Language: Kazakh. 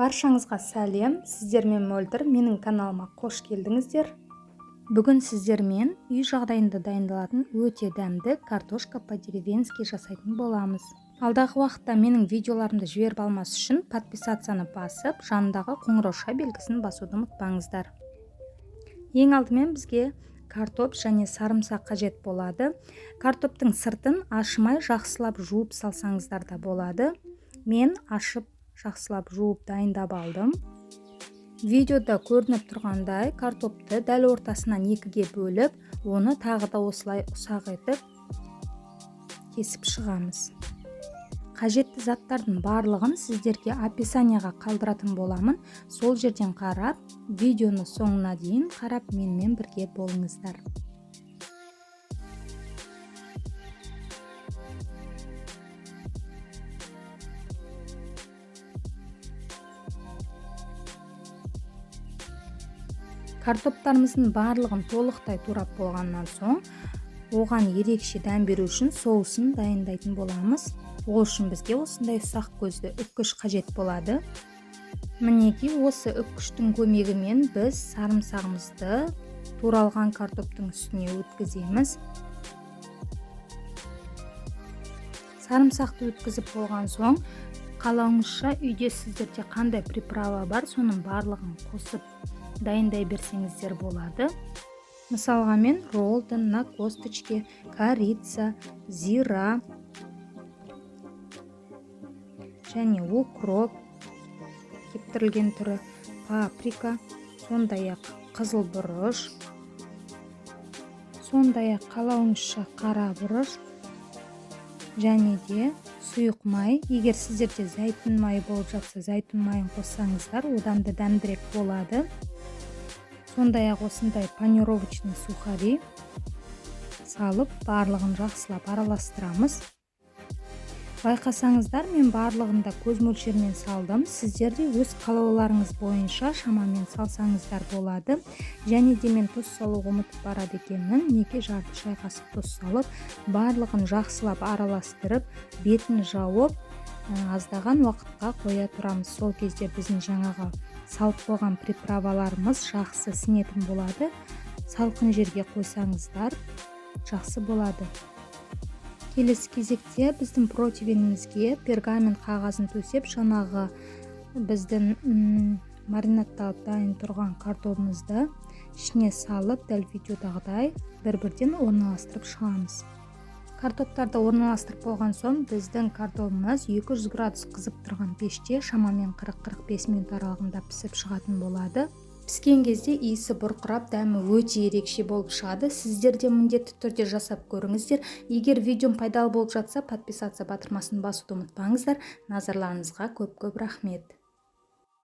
Баршаңызға сәлем, сіздермен Мөлдір, менің каналыма қош келдіңіздер. Бүгін сіздермен үй жағдайында дайындалатын өте дәмді картошка по-деревенски жасайтын боламыз. Алдағы уақытта менің видеоларымды жіберіп алмас үшін подписацияны басып, жанындағы қоңырауша белгісін басуды ұмытпаңыздар. Ең алдымен бізге картоп және сарымсақ қажет болады. Картоптың сыртын ашымай жақсылап жуып салсаңыздар да болады. Мен ашып жақсылап жуып дайындап алдым. Видеода көрініп тұрғандай картопты дәл ортасынан екіге бөліп, оны тағы да осылай ұсақ етіп кесіп шығамыз. Қажетті заттардың барлығын сіздерге описанияға қалдыратын боламын. Сол жерден қарап, видеоны соңына дейін қарап, менімен бірге болыңыздар. Картоптарымыздың барлығын толықтай турап болғаннан соң, оған ерекше дәм беру үшін соусын дайындайтын боламыз. Ол үшін бізге осындай ұсақ көзді үккіш қажет болады. Мінекей, осы үккіштің көмегімен біз сарымсағымызды туралған картоптың үстіне өткіземіз. Сарымсақты өткізіп болған соң, қалауыңызша үйде сіздерде қандай приправа бар, соның барлығын қосып дайындай берсеңіздер болады. Мысалға, мен роллтон на косточке, корица, зира және укроп кептірілген түрі, паприка, сондай-ақ қызыл бұрыш, сондай-ақ қалауыңызша қара бұрыш және де сұйық май. Егер сіздерде зәйтүн майы болып жатса, зәйтүн майын қоссаңыздар, одан да дәмдірек болады. Сондай-ақ осындай панировочный сухари салып, барлығын жақсылап араластырамыз. Байқасаңыздар, мен барлығын да көз мөлшерімен салдым. Сіздер де өз қалауларыңыз бойынша шамамен салсаңыздар болады. Және де мен тұз салуға ұмытып барады екенмін. Мінекей, жарты шай қасық тұз салып, барлығын жақсылап араластырып, бетін жауып, аздаған уақытқа қоя тұрамыз. Сол кезде біздің жаңағы салып қойған приправаларымыз жақсы сіңетін болады. Салқын жерге қойсаңыздар, жақсы болады. Келесі кезекте біздің противенімізге пергамент қағазын төсеп, жаңағы біздің маринадталып дайын тұрған картобымызды ішіне салып, дәл видеодағыдай бір-бірден орналастырып шығамыз. Картоптарды орналастырып болған соң, біздің картобымыз 200 градус қызып тұрған пеште шамамен 40-45 минут аралығында пісіп шығатын болады. Піскен кезде иісі бұрқырап, дәмі өте ерекше болып шығады. Сіздер де міндетті түрде жасап көріңіздер. Егер видеом пайдалы болып жатса, подписаться батырмасын басуды ұмытпаңыздар. Назарларыңызға көп-көп рахмет.